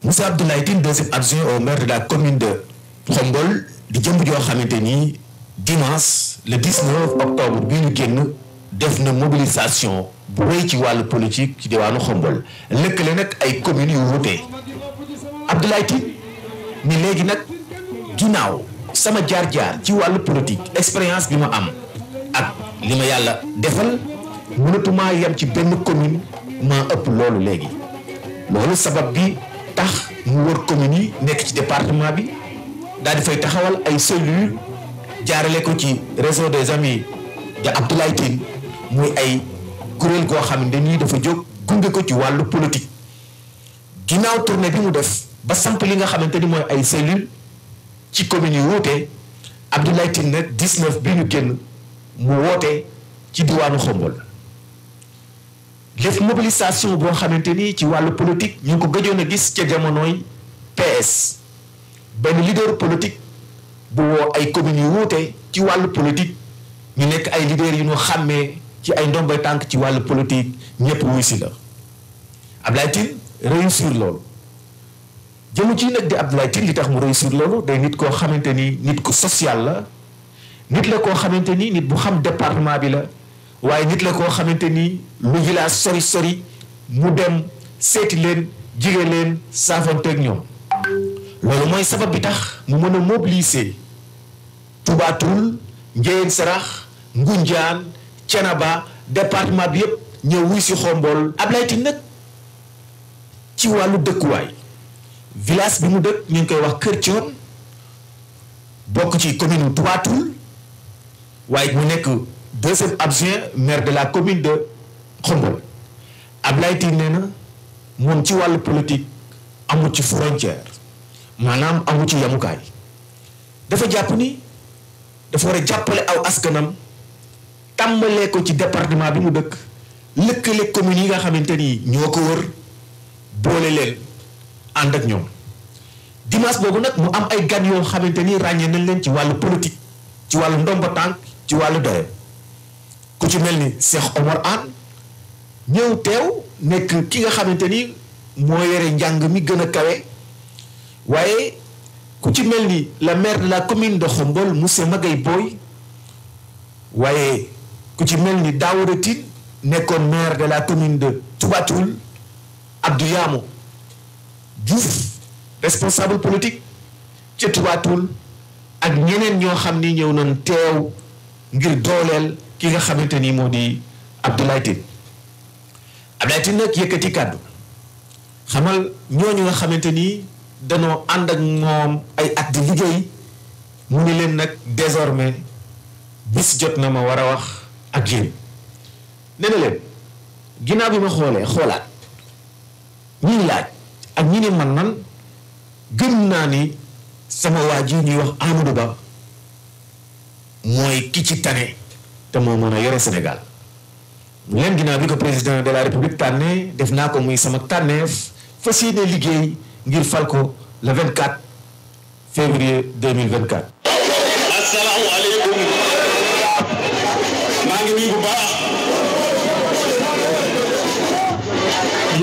Moussa Abdoulaye Tine, deuxième adjoint au maire de la commune de Khombol di jëmb joo xamante ni dimanche le 19 octobre bi ñu génn def na mobilisation bu rëy ci wàllu politique ci diwaanu Khombol lëkkale nag ay communes yu wuute Abdoulaye Tine ni léegi nag ginnaaw sama jaar-jaar ci wàllu politique expérience bi ma am ak li ma yàlla defal mënatumaa yem ci benn commune maa ëpp loolu léegi loolu sabab bi tax mu wër commune yi nekk ci département bi daal di fay taxawal ay cellules jaarale ko ci réseau des amis de Abdoulaye Tine muy ay kuréel goo xam ne nii dafa jóg gunge ko ci wàllu politique ginnaaw tournée bi mu def ba samp li nga xamante ni mooy ay cellules ci communes yi wuute Abdoulaye Tine nag 19 bi ñu génn mu woote ci diwaanu Khombol def mobilisation boo xamante ni ci wàllu politique ñu ngi ko gëjoon a gis ca jamonooy PS benn leader politique bu woo ay communes yu wuute ci wàllu politique ñu nekk ay leaders yu ñu xàmmee ci ay ndombay tànk ci wàllu politique ñëpp wuy si la Abdoulaye Tine réussir loolu jëmu ci nag di Abdoulaye Tine li tax mu réussir loolu day nit koo xamante ni nit ku social la nit la koo xamante ni nit bu xam département bi la waaye nit la koo xamante ni lu village sori sori mu dem seeti leen jige leen saafanteeg ñoom loolu mooy sabab bi tax mu mën a mobiliser Touba Toul Ndiéyène Sarax Ngoundiane Thiénaba département bi yépp ñëw wuy si Khombol Abdoulaye Tine nag ci wàllu dëkkuwaay village bi mu dëkk ñu ngi koy wax Kër Thion bokk ci commune Touba Toul waaye mu nekk deuxième adjoint maire de la commune de Khombol Abdoulaye Tine nee na moom ci wàllu politique amul ci frontière maanaam amul ci yamukaay dafa jàpp ni dafa war a jàppale aw askanam tàmbalee ko ci département bi mu dëkk lëkkale communes yi nga xamante ni ñoo ko wër boole leen ànd ak ñoom dimanche boobu nag mu am ay gan yoo xamante ni ràññee nañ leen ci wàllu politique ci wàllu ndomba tànk ci wàllu doye ku ci mel ni Cheikh Omar Anne ñëw teew nekk ki nga xamante ni moo yore njàng mi gën a kawe waaye ku ci mel ni le maire de la commune de Khombol monsieur Magay Boy waaye ku ci mel ni Daouda Tine nekkoon maire de la commune de Touba Toul Abdou Yamo Diouf responsable politique ca Touba Toul ak ñeneen ñoo xam ni ñëw nañ teew ngir dooleel ki nga xamante ni moo di Abdoulaye Tine Abdoulaye Tine nag yëkkati kàddu xamal ñooñu nga xamante ni danoo ànd ak moom ay at di liggéey mu ni leen nag désormais bis jot na ma war a wax ak yéen nee na leen ginnaaw bi ma xoolaat ñi laaj ak ñi ni man nan gëm naa ni sama waa ji ñuy wax Amadou Ba mooy ki ci tane te moo mën a yore Sénégal mu leen ginnaaw bi ko président de la république tànnee def naa ko muy sama tànneef fas yéene liggéey ngir fal ko le 24 février 2024. asalaamaaleykum maa ngi nuyu bu baax.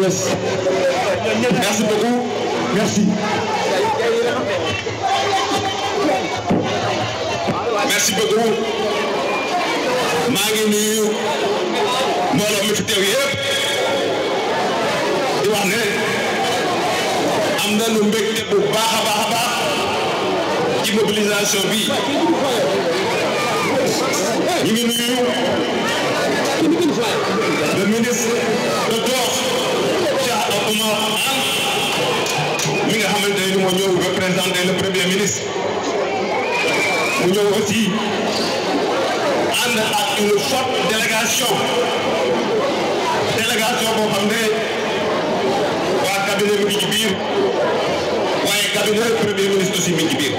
yes. merci beaucoup. merci. merci beaucoup. maa ngi nuyu mbooloo mi fi teew yëpp di wax ne am na lu mbégte bu baax a baax a baax ci mobilisation bi ñu ngi nuyu le ministre de Dox Cheikh Oumar Anne mi nga xamante ni moo ñëw représenter le premier ministre mu ñëw aussi ànd ak une forte délégation boo xam ne waa cabinet mi ngi ci biir waaye cabinet premier ministre aussi mi ngi ci biir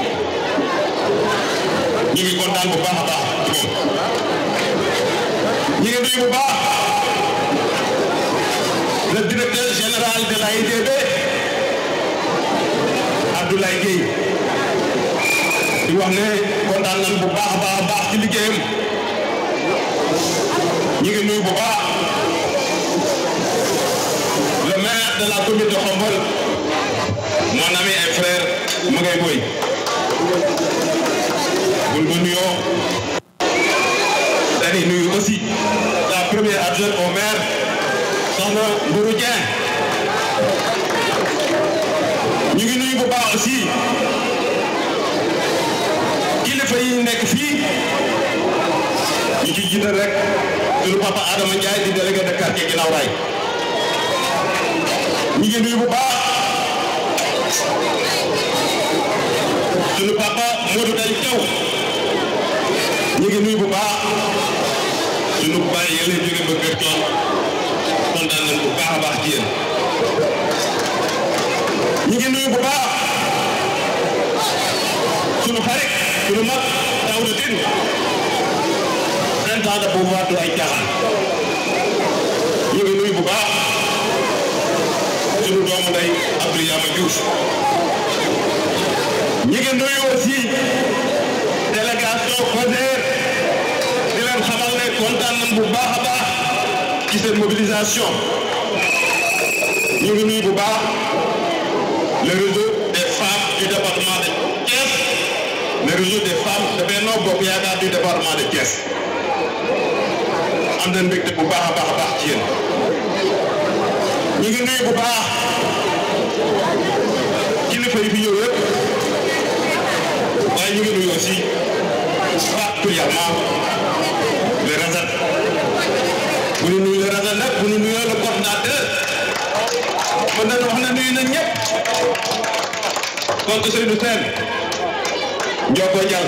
ñu ngi kontaan bu baax a baax ci moom ñu ngi nuyu bu baax le directeur général de l'AIBD Abdoulaye Gueye di wax ne kontaan nañ bu baax a baax ci liggéeyam ñu ngi nuyu bu baax le maire de la commune de Khombole mon ami et frère Magaye Boye bul ma nuyoo dañuy nuyu aussi la première adjointe au maire soxna Ndourou Dieng ñu ngi nuyu bu baax aussi kilifa yi nekk fii ñu ci jiital rek suñu papa Adama Ndiaye di délégué de quartier Guinaw Rail ñu ngi nuyu bu baax suñu papa Modou Day Thiaw ñu ngi nuyu bu baax suñu baay yële jóge ba Kër Thion kontaan nañ bu baax a baax ci yéen ñu ngi nuyu bu baax suñu xarit suñu mag Daouda Tine 20 ans de pouvoir du ay caaxaan ñu ngi nuyu bu baax suñu doomu ndey Abdou Yama Diouf ñu ngi nuyu aussi délégation COJER di leen xamal ne kontaan nañ bu baax a baax ci seen mobilisation ñu ngi nuyu bu baax le réseau des femmes du département de Thiès le réseau des femmes de Benno Bokk Yaakaar du département de Thiès am nañ mbégte bu baax a baax ci yéen ñu ngi nuyu bu baax kilifa yi fi ñëw yëpp waaye ñu ngi nuyu aussi particulièrement le RASAT bu ñu nuyu le RASAT nag bu ñu nuyoo le coordinateur mën nañu wax ne nuyu nañ ñëpp donc Seydou Sène Ndioko Dial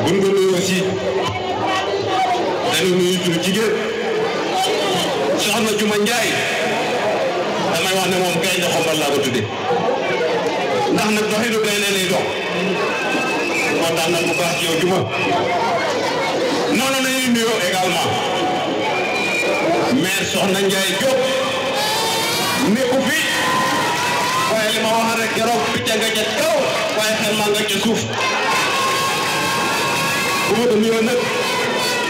bu ñu ko nuyu aussi dañu nuyu suñu jigéen soxna Juma Ndiaye damay wax ne moom gaynde Xombal laa ko tudde ndax nag doxinu gaynde lay dox kontaan nañ bu baax ci yow Juma noonu la ñuy nuyoo également maire Soxna Ndiaye Diop nekku fi waaye li ma wax rek keroog picc nga ca kaw waaye xel maa nga ca suuf bu ma ko nuyoo nag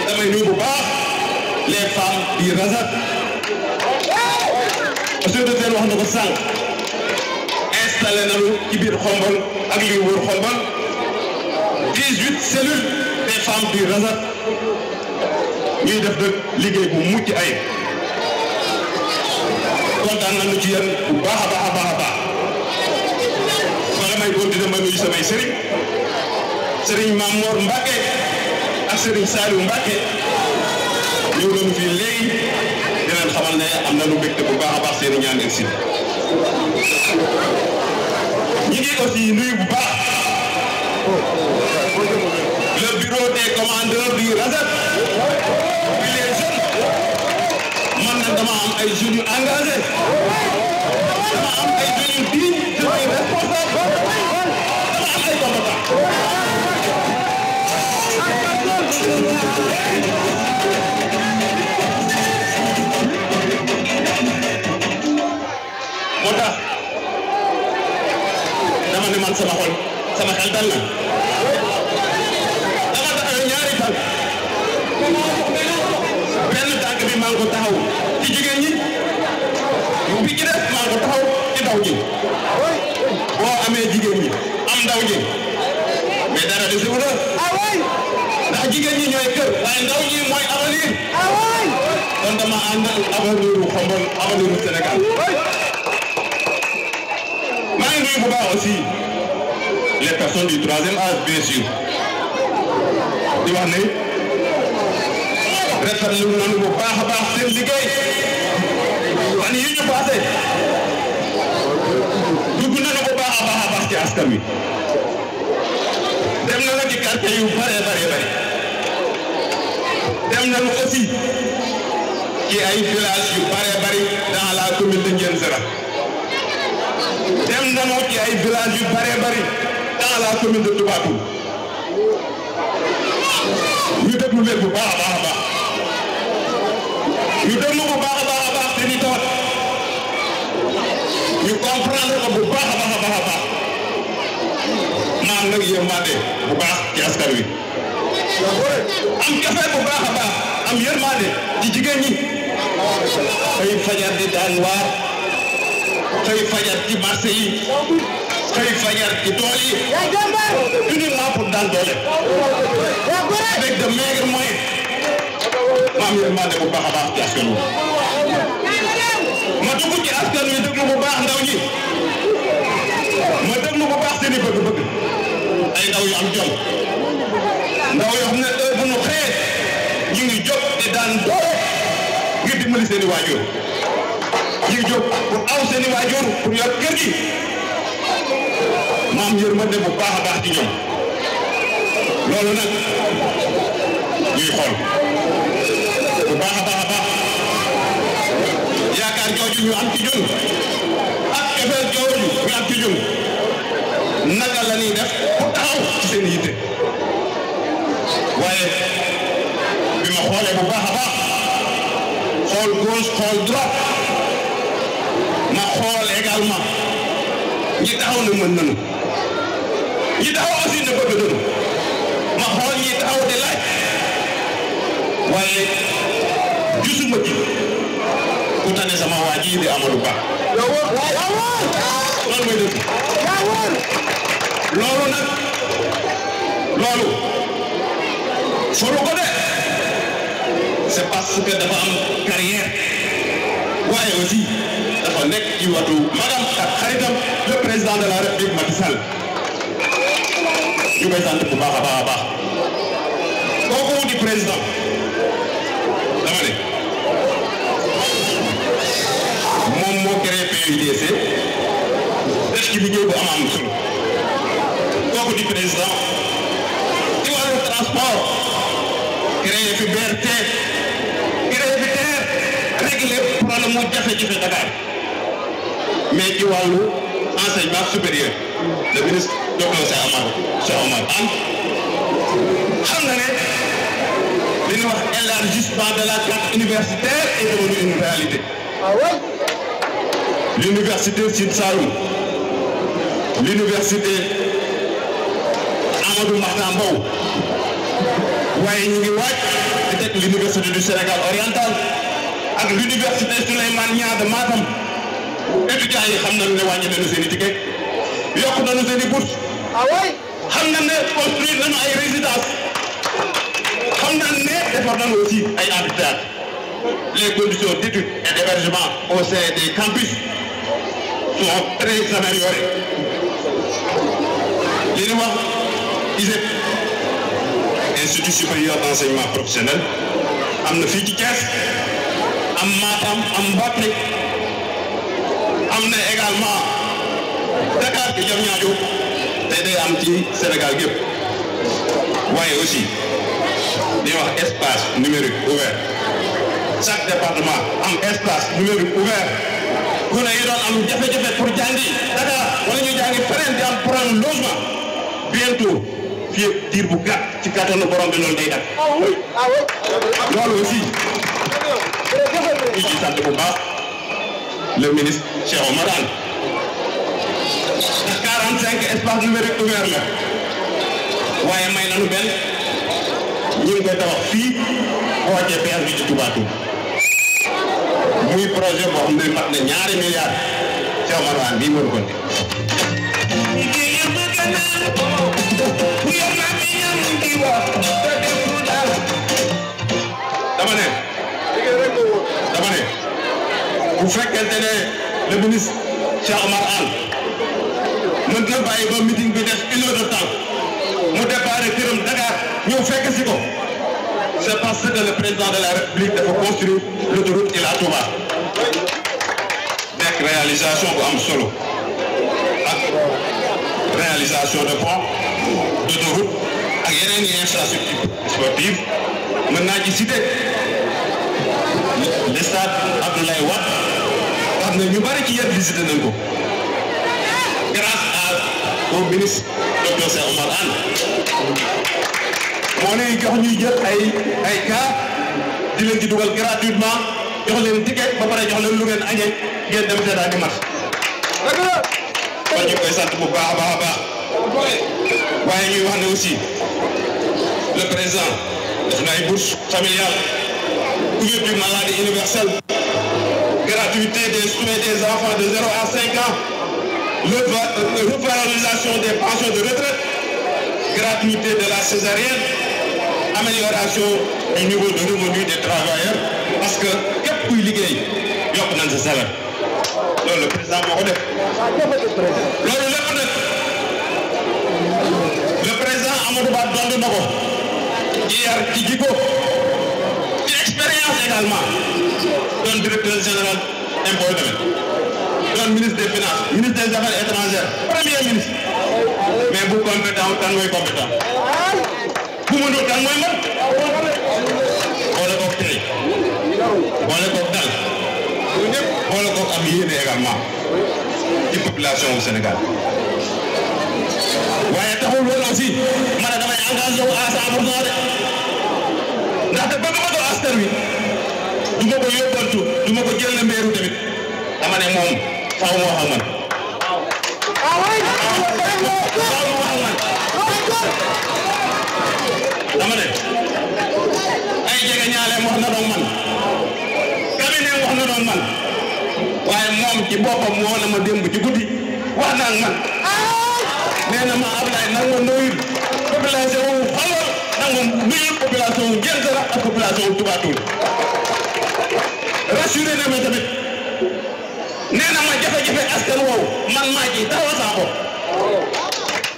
damay nuyu bu baax les femmes du RASAT parce que seen wax na ko sànq installé nañu ci biir Khombole ak li wër Khombole 18 cellules des femmes du RASAT ñuy def nag liggéey bu mucc ay kontaan nañu ci yéen bu baax a baax a baax a baax wala may continuer ma nuyu samay sëriñ Mamour Mbacke ak sëriñ Saliou Mbacke ñëw nañu fii léegi di leen xamal ne am nañu mbégte bu baax a baax seen ñaan egsi ñi ngi aussi nuyu bu baax le bureau des commandeurs du RASAT puis les jeunes man nag dama am ay jeunes yu engagés dama am ay jeunes yu dignes jeunes yu responsables dama am ay compétents moo tax dama ne man sama xel dal na dama taxaw ñaari tànk benn tànk bi maa ngi ko taxaw ci jigéen ñi bi ci des maa ngi ko taxaw ci ndaw ñi boo amee jigéen ñi am ndaw ñi mais dara du si wala ndax jigéen ñi ñooy kër waaye ndaw ñi mooy avenir kon dama ànd ak avenir u Khombole avenir u Sénégal maa ngi nuyu bu baax aussi les personnes du troisième âge bien sûr di wax ne rafetlu nañu bu baax a baax seen liggéey fan yi ñu passé dugg nañu bu baax a baax ci askan wi dem nañu ci quartier yu bare dem nañu aussi ci ay village yu bare dans la commune de Ndiéyène Sirakh dem nañu ci ay village yu bare dans la commune de Toubatoul ñu déglu leen bu baax a baax ñu déglu bu baax a baax te ni tawat ñu comprendre ko bu baax a baax maa nag yërmande bu baax ci askan wi am kafe bu baax a baax am yërmande ci jigéen ñi xëy fajar di daan waar xëy fajar ci marché yi xëy fajar ci tool yi uniquement pour daan doole avec de maigres moyens ma am yërmande bu baax a baax ci askan wi ma dugg ci askan wi déglu bu baax ndaw ñi ma déglu bu baax seen i bëgg-bëgg ay ndaw yu am jom ndaw yoo xam ne bu ñu xëyee ñu ngi jóg di daan doole ngir dimbali seen i waajur ñu ngi jóg pour aw seen i waajur pour yor kër gi ma am yërmande bu baax a baax ci ñoom loolu nag ñuy xool bu baax a baax yaakaar jooju ñu am ci ñun ak cofeel jooju ñu am ci ñun naka la ñuy def pour taxaw ci seen yitte waaye bi ma xoolee bu baax a baax xool gauche xool droite ma xool également ñi taxaw ne mën nañu ñi taxaw aussi ne bëgg nañu ma xool ñi taxaw di laaj waaye gisuma ci ku tane sama waa ji di Amadou Ba loolu mooy dëgg loolu nag loolu solo ko de c'est parce que dafa am carrière waaye aussi dafa nekk ci watu magam ak xaritam le président de la République Macky Sall ñu koy sant bu baax a baax kooku di président dama ne moom moo créé PUDC def ci liggéey bu am solo kooku di président ci wàllu transport créé fi BRT créé fi TER réglé problème mu jafe-jafe Dakar mais ci wàllu enseignement supérieur le ministre docteur Cheikh Omar Anne xam na ne li ñuy wax élargissement de la carte universitaire est devenu une réalité. L'université Sine Saloum, l'université Amadou Mahtar Mbow waaye ñu ngi waaj di teg l'université du Sénégal oriental ak l'université Souleymane Niang de Matam étudiants yi xam nañu ne wàññi nañu seen i ticket yokk nañu seen i bourse xam nañu ne construire nañu ay résidences xam nañu ne defar nañu aussi ay amphithéâtres les conditions d'études et d'hébergement au sein des campus sont très améliorées li ñu wax ISEP Institut supérieur d'enseignement professionnel am na fii ci Thiès am Matam am Mbacké am na également Dakar bi Diamniadio te day am ci Sénégal gépp waaye aussi di wax espace numérique ouvert chaque département am espace numérique ouvert ku ne yi doon am jafe-jafe pour jàngi Dakar wala ñu jàngi feneen di am problème logement bientôt fii diir bu gàtt ci kattanu borom bi loolu day dak loolu aussi ñu ci sant bu baax le ministre Cheikh Omar Anne 45 espace numérique ouvert la waaye may nañu benn ñu ngi koy tabax fii boo jee péage bi ci Toubatoul muy projet boo xam ne mat na $2 milliards Cheikh Omar Anne bii mën ko dama ne bu fekkente ne le ministre Cheikh Omar Anne mën na bàyyi ba meeting bi def 1 heure de temps mu déparé këram Dakar ñëw fekk si ko c'est parce que le président de la République dafa construire l'autoroute Ila Touba réalisation bu am solo ak réalisation de pont d'autoroute ak yeneen i infrastructure sportive mën naa ci citer le stade Abdoulaye Wade xam ne ñu bari ci yéen visité nañ ko grâce au ministre docteur Cheikh Oumar Anne moo ne jox ñuy jël ay cas di leen ci dugal gratuitement jox leen ticket ba pare jox leen lu ngeen añee ngeen dem seetaan di match kon ñu koy sant bu baax a baax a baax waaye ñuy wax ne aussi le président def na ay bourse familiale couverture maladie universelle gratuité des soins des enfants de 0 à 5 ans revalorisation des pensions de retraite gratuité de la césarienne amélioration du niveau de revenu des travailleurs parce que képp kuy liggéey yokk nañ sa salaire loolu le président moo ko def loolu lépp nag le président Amadou Ba dond na ko ci yar ci jikko ci expérience également doon directeur général impôt domaine doon ministre des finances ministre des affaires étrangères premier ministre mais bu compétent tan mooy compétent bu mënul tan mooy man boole koog tey boole koog dal boole koog am yéene également ci population au Sénégal waaye taxul loolu aussi ma ne damay engagé wu à 100% de ndaxte bëgg-bëgg askan wi du ma ko yóbbantu du ma ko jël la mbeeru tamit dama ne moom faaw mu wax ak man dama ne ay jege ñaaleem wax na doon man cabinet wax na doon man waaye moom ci boppam moo na ma démb ci guddi wax na ak man nee na ma Ablaye nag ma nuyul population wu Xombol nag ma nuyul population wu Diène Sara ak population wu Touba Toul rassuré na ma tamit nee na ma jafe-jafe askan woowu man maa ci taxaw saa bopp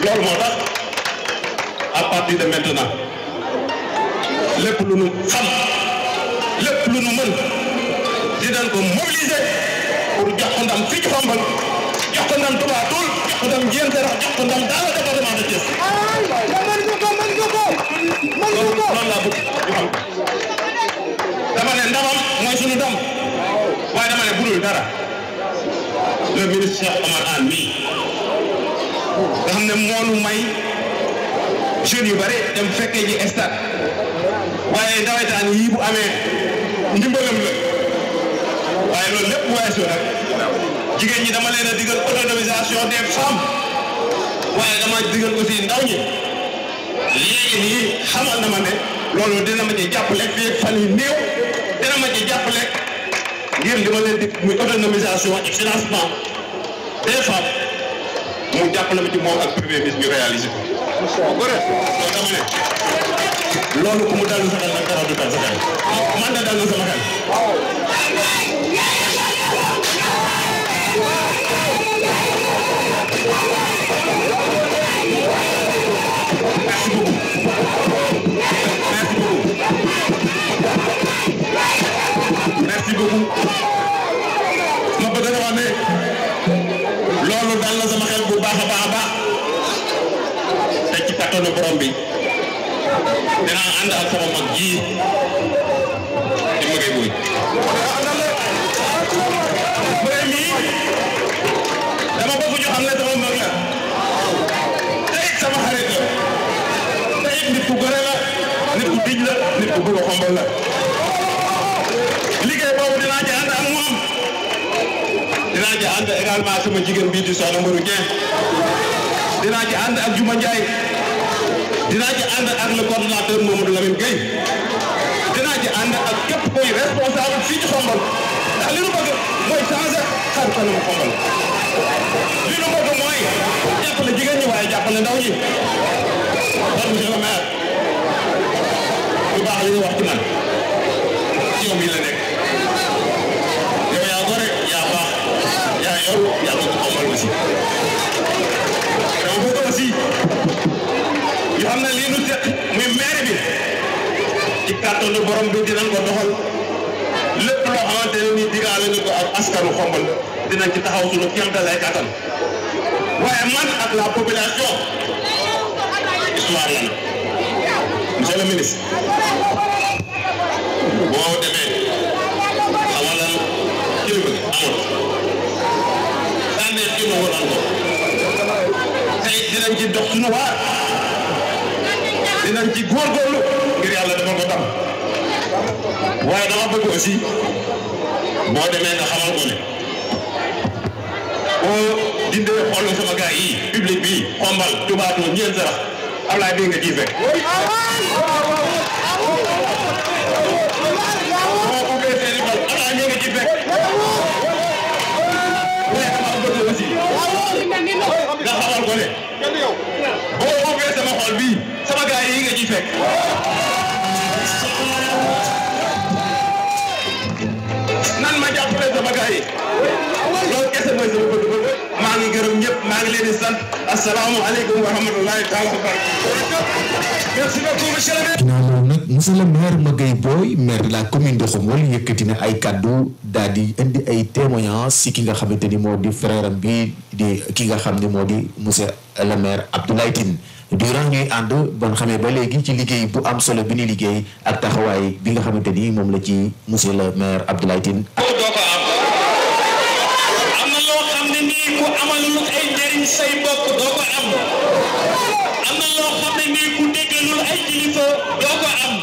loolu moo tax à partir de maintenant lépp lu nu xam lépp lu nu mën dinañ ko mobiliser pour jox ko ndam fii ci Xombol jox ko ndam Touba Toul jox ko ndam Diène Sara jox ko ndam dans le département de Thiès. loolu laa bëgg ñu xam dama ne ndamam mooy sunu ndam waaye dama ne budul dara le ministre Cheikh Oumar Anne mii nga xam ne moonu may jeunes yu bëri dem fekkee ji stade waaye nawetaan yii bu amee ndimbalam la waaye loolu lépp weesu nag jigéen ñi dama leen a digal autonomisation des femmes waaye dama digal aussi ndaw ñi léegi nii xamal na ma ne loolu dina ma ci jàppale fii fan yu néew dina ma ci jàppale ngir li ma leen di muy autonomisation et financement des femmes mu jàppale ma ci moom ak premier ministre ñu réaliser ko. loolu dama ne loolu ku mu dalu sa xel nag dara du dal sa xel man de dal na sama xel. Merci beaucoup. Merci beaucoup. Merci beaucoup. ma bëgg a wax ne loolu dal na sama xel bu baax a baax a baax te ci kattanu borom bi dinaa ànd ak sama mag ji di Maguette Boye. mbéy mi dama bëgg ñu xam ne sama mag la te it sama xarit la te it nit ku gore la nit ku dij la nit ku bëgg a Xombol la liggéey boobu dinaa ci ànd ak moom dinaa ci ànd également sama jigéen bii di Soxna Mbarou Dieng dinaa ci ànd ak Juma Ndiaye dinaa ci ànd ak le coordonnateur Mamadou Lamine Gueye dinaa ci ànd ak képp kuy responsable fii ci Xombol ndax li nu bëgg mooy changer xar kanamu Xombol li nu bëgg mooy jàppale jigéen ñi waaye jàppale ndaw ñi kon monsieur le maire bu baax li ñu wax ci man ci yow mii la nekk yow yaa gore yaa baax yaa yor yaa bëgg Xombol aussi dama bëgg aussi ñu xam ne lii nu seq muy maire bi ci kàttanu borom bi dinañ ko doxal lépp loo xamante ne nii digaale ñu ko ak askanu Xombol dinañ ci taxaw suñu kéemtalaay kattan waaye man ak la population histoire la monsieur le ministre boo demee xamalal kilifa amul daaneel kii ma waroon ko tey dinañ ci dox suñu waar dinañ ci góorgóorlu ngir yàlla dafa ko tam waaye dama bëgg aussi boo demee nga xamal ko ne boo dindee xool sama gars yi public bi xombal tubaatu ñeent sarax Ablaye bii nga ciy fekk boo ubbee seeni bal Ablaye bii nga ciy fekk waaye dama bëgg aussi nga xamal ko ne boo ubbee sama xol bii sama gars yi nga ciy fekk nan ma jàppale sama gars yi loolu kese mooy sama bëgg-bëgg maa ngi gërëm ñëpp maa ngi leen di sant asalaamaaleykum wa rahmatulahi taala wa barakatuh. Merci beaucoup monsieur le maire. ginnaaw loolu nag monsieur le maire Magaye Boye maire de la commune de Khombole yëkkati na ay kaddu daal di indi ay témoignages si ki nga xamante ni moo di frère am bi di ki nga xam ne moo di monsieur le maire Abdoulaye Tine durant ñuy ànd bon xamee ba léegi ci liggéey bu am solo bi ni liggéey ak taxawaay bi nga xamante ni moom la ci monsieur le maire Abdoulaye Tine. ku amalul ay njëriñ say bokk doo ko am am na loo xam ne nii ku déggalul ay kilifa doo ko am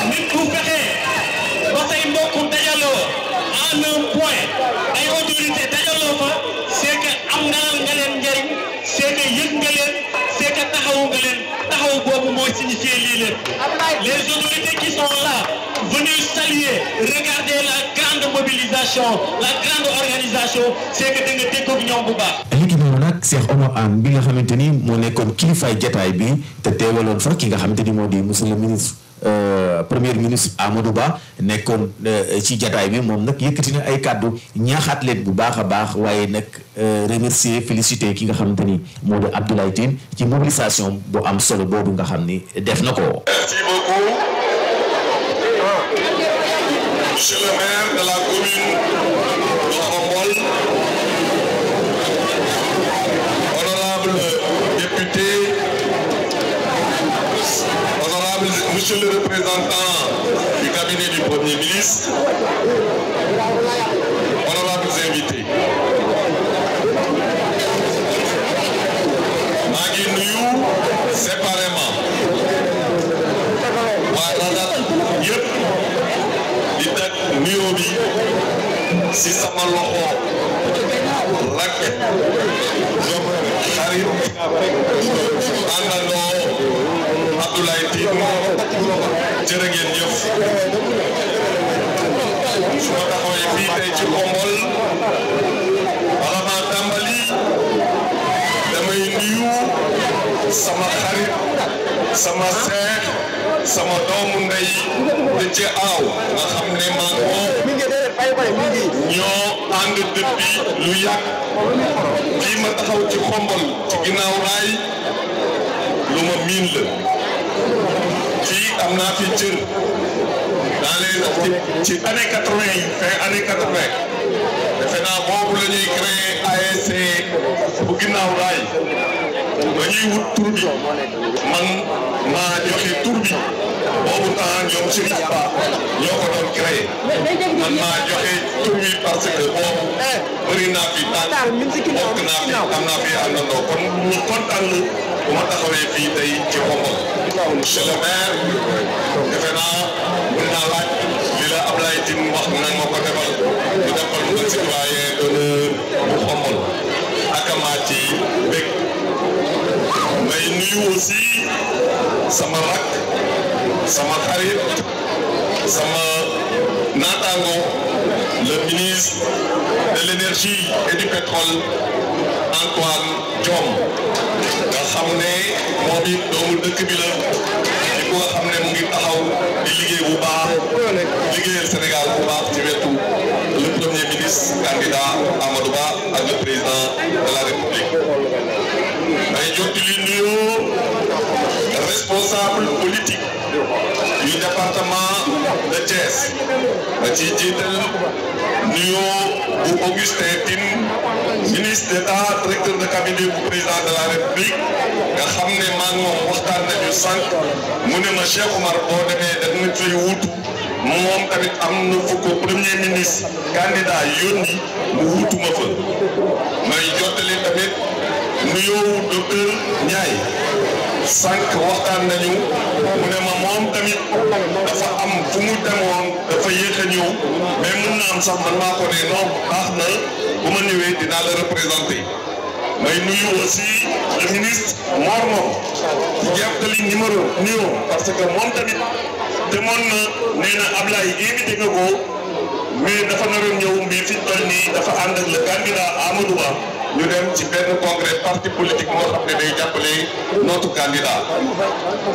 nit ku fexe ba say mbokk dajaloo en un point ay autorité dajaloo fa c'est que am nga leen njëriñ c'est que yëg nga leen c'est que taxawu nga leen taxaw boobu mooy signifier lii leen les autorités qui sont là venus saluer regarder la grande mobilisation la grande organisation c'est que da nga déggoog ñoom bu baax. léegi noonu nag Cheikh Omar Anne bi nga xamante ni moo nekkoon kilifaay jataay bi te teewaloon fa ki nga xamante ni moo di monsieur le ministre premier ministre Amadou Ba nekkoon ci jataay bi moom nag yëkkati na ay kàddu ñaaxaat leen bu baax a baax waaye nag remercier féliciter ki nga xamante ni moo di Abdoulaye Tine ci mobilisation bu am solo boobu nga xam ni def na ko. Merci beaucoup. Monsieur le maire de la commune de Khombole, honorable député, honorable monsieur le représentant du cabinet du Premier ministre, honorables invités. maa ngi nuyu séparément waa Radar yëpp di teg nuyoo bi si sama loxo rakk ñoom xarit àndandoo Abdoulaye Tine jërë ngeen jëf su ma taxawee fii tey ci Khombole wala maa tàmbali damay nuyu sama xarit sama seex sama doomu ndey de ci aaw nga xam ne maa ngi ñoo ànd depuis lu yàgg lii ma taxaw ci Khombole ci ginnaaw raay lu ma miin la fii am naa fi cër dans les ci année 80 yi fin année 80 defe naa boobu la ñuy créé ASC bu ginnaaw raay ba ñuy wut tur bi man maa joxe tur bi boobu temps ñoom Chérif Ba ñoo ko doon créé man maa joxe tur bi parce que boobu bëri naa fi tànn bokk naa fi am naa fi àndandoo kon ñu kontaan la bu ma taxawee fii tey ci Khombole monsieur le maire defe naa mën naa laaj li la Abdoulaye Tine wax nañ ma ko defal ñu defal nga citoyen d'honneur bu Khombole ak maa ci bëgg may nuyu aussi sama rak sama xarit sama naataango le ministre de l'énergie et du pétrole Antoine Diome nga xam ne moom it doomu dëkk bi la di ko nga xam ne mu ngi taxaw di liggéey bu baax liggéeyal Sénégal bu baax ci wetu le premier ministre candidat Amadou Ba ak le président de la République may jottali nuyoo responsable politique du département de Thiès ma ci jiital nuyoo bu Augustin Tine ministre d'État directeur de cabinet bu président de la République nga xam ne maa ngi moom waxtaan nañu sànq mu ne ma Cheikh Oumar boo demee da nga fay wuutu moom tamit am na fu ko premier ministre candidat yónni mu wuutu ma fa may jottali tamit nuyoo docteur Ndiaye sànq waxtaan nañu mu ne ma moom tamit dafa am fu mu demoon dafa yéex a ñëw mais mun na am sax man maa ko ne non baax na bu ma ñëwee dinaa la représenté may nuyu aussi le ministre Mor Ngom ci jàppali numéro nuyoo parce que moom tamit demoon na nee na Ablaye invité nga ko mais dafa naroon ñëw mais fi toll nii dafa ànd ak le candidat Amadou Ba ñu dem ci benn congrès parti politique moo xam ne day jàppale notre candidat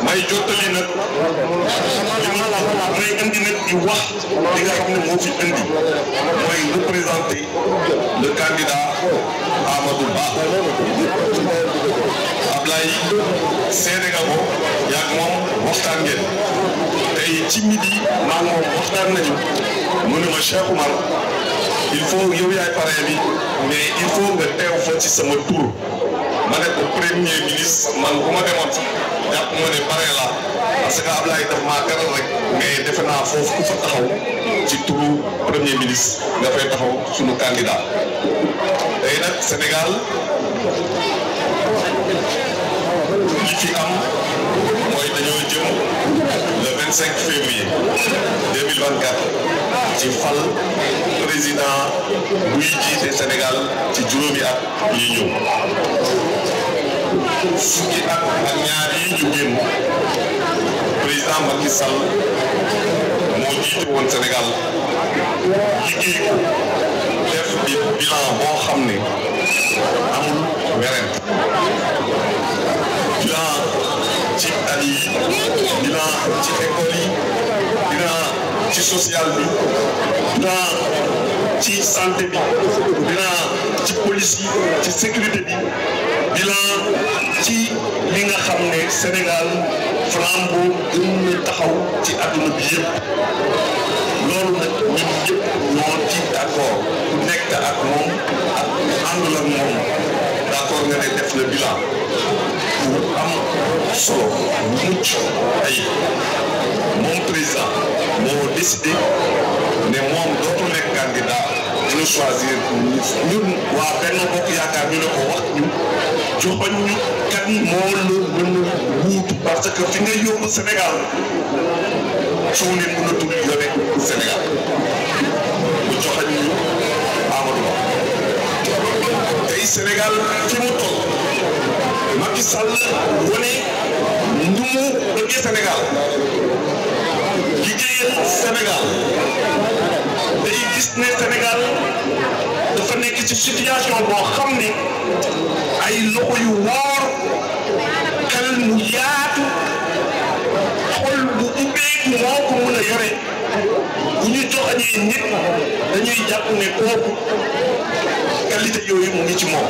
may jottali nag may indi nag di wax li nga xam ne moo fi indi mooy représenter le candidat Amadou Ba Ablaye seede nga ko yaag moom waxtaan ngeen tey ci midi maa ngi moom waxtaan nañu mu ne ma Cheikh Oumar il faut yow yaay parrain bi mais il faut nga teew fa ci sama tur ma ne ko premier ministre man bu ma demoon sax jàpp ma ne parrain la parce que Ablaye daf maa teral rek mais defe naa foofu ku fa taxaw ci turu premier ministre nga fay taxaw sunu candidat tey nag Sénégal li fi am mooy dañoo jëm le 25 février 2024 ci fal président buy jiite Sénégal ci juróomi at yi ñëw fukki at ak ñaar yi ñu génn président Macky Sall moo jiite woon Sénégal liggéey ko def bi bilan boo xam ne amul werante bilan ci tali yi bilan ci école yi bilan ci social bi bilan ci santé bi bilan ci police yi ci sécurité bi bilan ci li nga xam ne Sénégal flambeau gën na taxaw ci adduna bi yëpp loolu nag ñun ñëpp ñoo ci d'accord ku nekk ak moom ak àndul ak moom d'accord nga ne def le bilan bu am solo mucc ay moom président moo décidé ne moom dootul nekk candidat dina choisir ñun waa Benno Bokk Yaakaar ñu ne ko wax ñu joxoñ ñu kan moo la mën a wuutu parce que fi nga yóbbu Sénégal soo leen mënatul yore Sénégal mu joxoñ ñu Amadou Ba tey Sénégal fi mu toll Macky Sall wane nu mu bëggee Sénégal liggéeyal Sénégal day gis ne Sénégal dafa nekk ci situation boo xam ne ay loxo yu woor xel mu yaatu xol bu ubbeeku moo ko mën a yore bu ñu joxañee nit dañuy jàpp ne kooku qualité yooyu mu ngi ci moom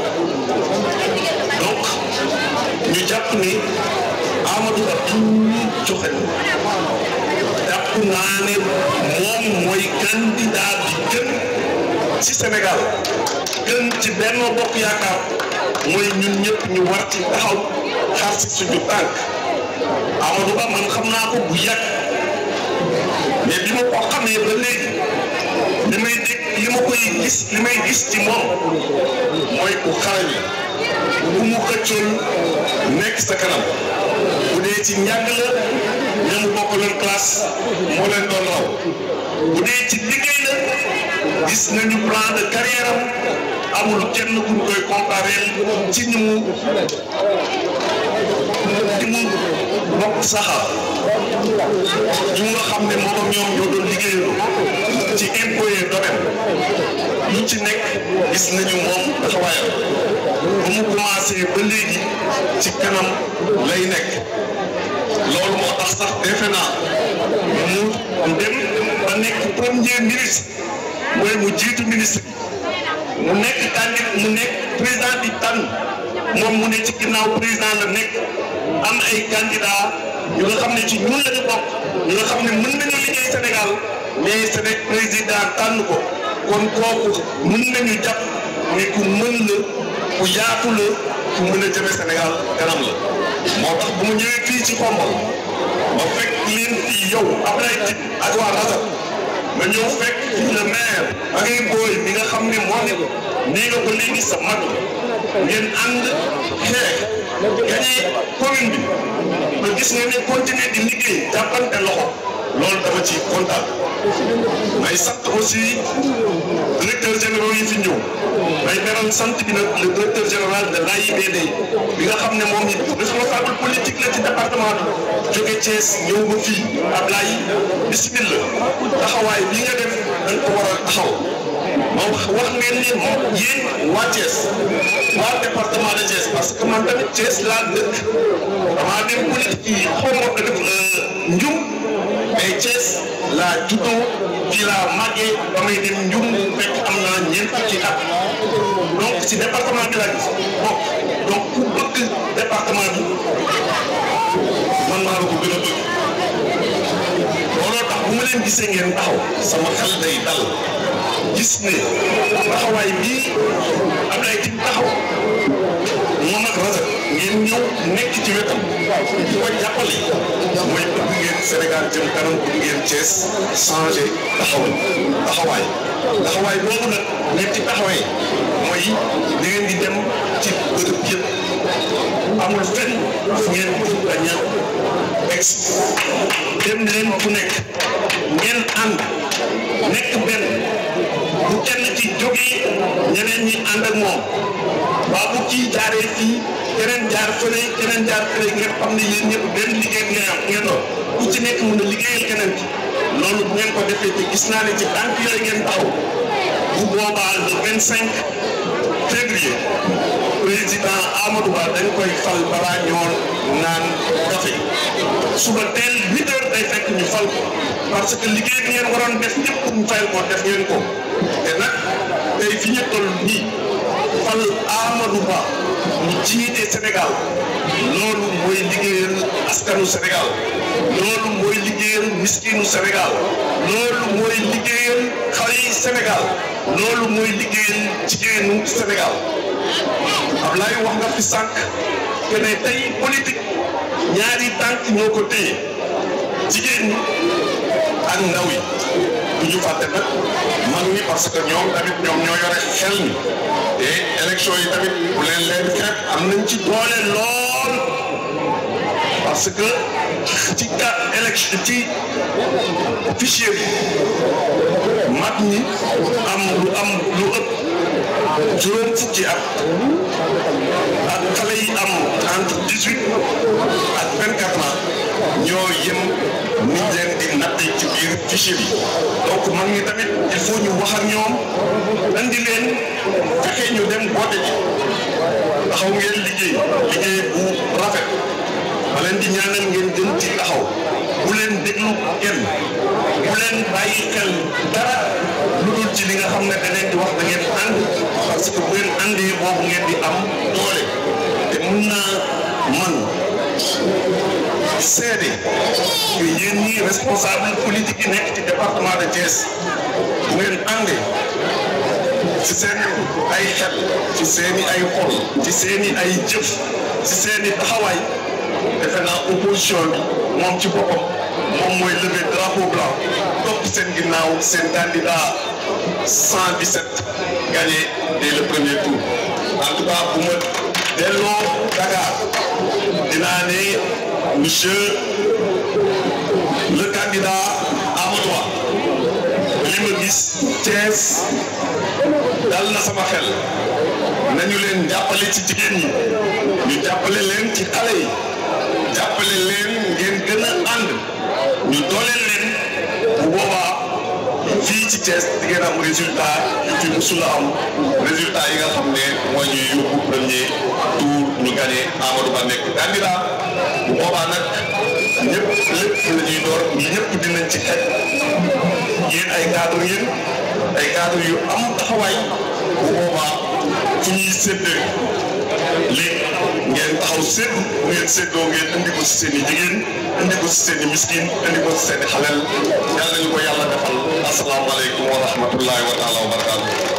donc ñu jàpp ne Amadou Ba bu ñu joxañ jàpp naa ne moom mooy candidat bi gën ci Sénégal gën ci Benno Bokk Yaakaar mooy ñun ñëpp ñu war ci taxaw xaar si suñu tànk Amadou Ba man xam naa ko bu yàgg mais bi ma ko xamee ba léegi li may gis ci moom mooy ku xarañ bu mu xëccoon nekk sa kanam bu dee ci njàng la ña mu bokkaloon classe moo leen doon raw bu dee ci liggéey la gis nañu plan de carrière am amul kenn ku ñu koy comparer ci ni mu bokk saxaar ñu nga xam ne moom ak ñoom ñoo doon liggéeyandoo ci impôt et domaine lu ci nekk gis nañu moom taxawaayam ba mu commencé ba léegi ci kanam lay nekk loolu moo tax sax defe naa mu dem ba nekk premier ministre mooy mu jiitu ministre bi mu nekk candidat mu nekk président di tànn moom mu ne ci ginnaaw président la nekk am ay candidat ñu nga xam ne ci ñun la ñu bokk ñu nga xam ne mën nañu liggéey Sénégal mais Sénégal président tànn ko kon kooku mën nañu jàpp ni ku mën la ku yaatu la ku mën a jëme Sénégal kanam la moo tax bu mu ñëwee fii ci Xombol ma fekk leen fii yow Ablaye Tip ak waa Razak ma ñëw fekk fii le maire ak ay booy mi nga xam ne moo ne nii nga ko léegi sa mag ngeen ànd xeex gañe commune bi ba gis nga ne continuer di liggéey jàppante loxo loolu dama ci kontaan may sant aussi directeur général yi fi ñëw may beral sant bi nag le directeur général de l'AIBD bi nga xam ne moom it responsable politique la ci département bi jóge Thiès ñëw ba fii Ablaye bismillah taxawaay bi nga def dañ ko war a taxaw ma wax ngeen ni moom yéen waa Thiès waa département de Thiès parce que man tamit Thiès laa dëkk damaa dem politique yi xaw ma def njum mais Thiès laa juddoo fii laa màggee ba may dem njum fekk am naa ñeent fukki at donc si département bi laa gis bon donc ku bëgg département bi man maa la ko gën a bëgg looloo tax bu ma leen gisee ngeen taxaw sama xel day dal gis ne taxawaay bii Ablaye Tip taxaw moom ak Razak ngeen ñëw nekk ci wetam di ko jàppale mooy bëgg ngeen Sénégal jëm kanam bëgg ngeen Thiès changé taxawaay boobu nag ngeen ci taxawee mooy da ngeen di dem ci bërëb yëpp amul fenn fu ngeen bëgg a ñëw ex dem leen fu nekk ngeen ànd nekk benn bu kenn ci jógee ñeneen ñi ànd ak moom waa bu kii jaaree fii keneen jaar fële ngeen xam ne yéen ñëpp benn liggéey ngeen doon ku ci nekk mën a liggéeyal keneen ci loolu bu ngeen ko defee te gis naa ne ci tànk yooyu ngeen taxaw bu boobaa le 25 février président Amadou Ba dañ koy fal balaa ñoo naan café suba teel 8 heures day fekk ñu fal ko parce que liggéey bi ngeen waroon def ñëpp pour ñu fayal ko def ngeen ko te nag tey fi ñu toll nii fal Amadou Ba ñu jiite Sénégal loolu mooy liggéeyal askanu Sénégal loolu mooy liggéeyal miskinu Sénégal loolu mooy liggéeyal xale yi Sénégal loolu mooy liggéeyal jigéenu Sénégal Ablaye wax nga fi sànq que ne tey politique ñaari tànk ñoo ko téye jigéen ñi ak ndaw yi bu ñu fàtte nag mag ñi parce que ñoom tamit ñoo yore xel mi te élection yi tamit bu leen xeet am nañ ci doole lool parce que ci élection ci fichier bi mag ñi am lu ëpp juróom fukki at ak xale yi am entre 18 ak 24 ans ñoo yem ni leen di natte ci biir fichier bi donc mag ñi tamit il faut ñu wax ak ñoom andi leen fexe ñu dem vote ji taxaw ngeen liggéey bu rafet ma leen di ñaanal ngeen gën ci taxaw bu leen déglu kenn bu leen bàyyi xel dara lu dul ci li nga xam ne da leen di wax da ngeen ànd parce que bu ngeen àndee boobu ngeen di am doole te mun naa man seede que yéen ñi responsable politique yi nekk ci département de Thiès bu ngeen àndee ci seen ay xel ci seen i ay xol ci seen i ay jëf ci seen i taxawaay defe naa opposition bi moom ci boppam moom mooy lever drapeau blanc topp seen ginnaaw seen candidat 117 gagné dès le premier tour en tout cas bu ma delloo Dakar dinaa ne monsieur le candidat Amadou Ba li ma gis Thiès dal na sama xel nañu leen jàppale ci jigéen ñi ñu jàppale leen ci xale yi jàppale leen ngeen gën a ànd ñu dooleel leen bu boobaa fii ci Thiès di ngeen am résultat yu fi musula am résultat yi nga xam ne mooy ñuy yóbbu premier tour ñu gagné Amadou Ba nekk candidat bu boobaa nag ñëpp lépp la ñuy door ñëpp dinañ ci xet yéen ay cadre yu am taxawaay bu boobaa fu ñuy séddee léegi ngeen taxaw taxaw séddu bu ngeen séddoo ngeen indi ko si seen i jigéen indi ko si seen i miskin indi ko si seen i xaleel yal nañu ko yàlla defal asalaamaaleykum wa rahmatullahi wa taala wa barakaatu.